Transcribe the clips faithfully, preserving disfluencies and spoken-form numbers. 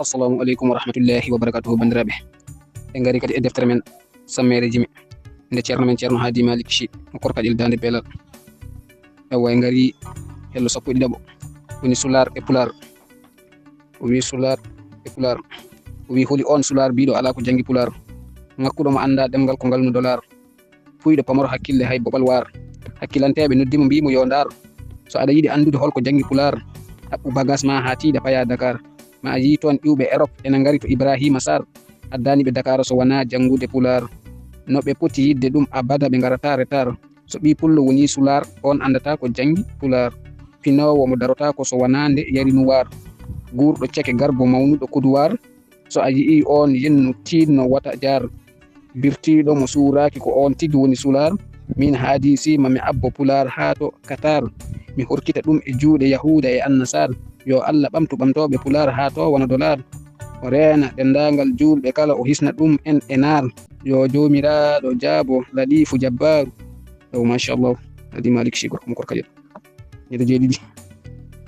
Assalamu aleykum wa rahmatullahi wa barakatuhu, banndiraaɓe. En ngari kadi e deftere men, Sammeere Jime, nde ceerno men, Ceerno Haadi Malik Sy, mo Korkaƴel Daande Beelal. Ewa, en ngari hello sappo e ɗiɗaɓo. Woni Sulaar e Pulaar. O wi Sulaar e Pulaar. O wi, holi oon Sulaar biiɗo alaa ko janngi Pulaar? Ŋakkuɗo mo anndaa ɗemngal ko ngal no dolaar. Puyɗo pamoro hakkille hay boɓal waar. Hakkilanteeɓe noddi mo mbii mo yo ndaar. So aɗa yiɗi anndude hol ko janngi Pulaar, ɗaɓɓu bagas ma haa tiiɗa paya Dakar. Ma a yii toon iwɓe Erop ena ngari to Ibrahima Sarr. Addaani ɓe Dakar so wanaa janngude Pulaar. No ɓe poti yiɗde ɗum abada ɓe ngarataa retar. So ɓii pullo woni Sulaar, oon anndata ko janngi Pulaar. Pinoowo mo darotaako so wanaa nde yari nuwaar. Guurɗo ceke garbo mawnuɗo kuduwaar. So a yi'ii oon yennu tiiɗno wata jaar. Birtiiɗo mo suuraaki ko oon tigi woni Sulaar. Miin Haadi Sy ma mi abbo Pulaar haa to Qatar. Mi horkita ɗum e juuɗe Yahuuda e Annasaar. Yo Alla ɓamtu ɓamtooɓe Pulaar haa to wano dolaar. O reena denndaangal juulɓe kala, o hisna ɗum en e naar. Yo Joomiraaɗo jaabo Latiifu Jabbaaru. Taw machallah, Haadi Malik Sy gorko mo Korkaƴel. Ñande jeeɗiɗi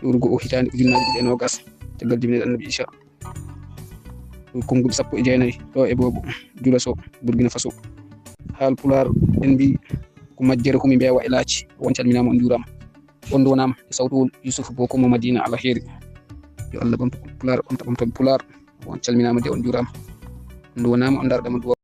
lewru go'o hitaande ujunnaji ɗiɗi e noogas, caggal jibinede Annabi Isa. Konguɗi sappo e jeenayi ɗo e Boobo, Julaso, Burkina Faso. Haal Pulaar en mbii ko majjere humi mbeewa e laaci. On calminaama, on njuuraama. On nduwanaama e sawtuwol Yusuf Booko mo Madina Alheri. Yo Allah ɓamtu Pulaar, ɓamta ɓamtooɓe Pulaar. On calminaama de on njuuraama. On nduwanaama, on ndaarɗe mo duwa.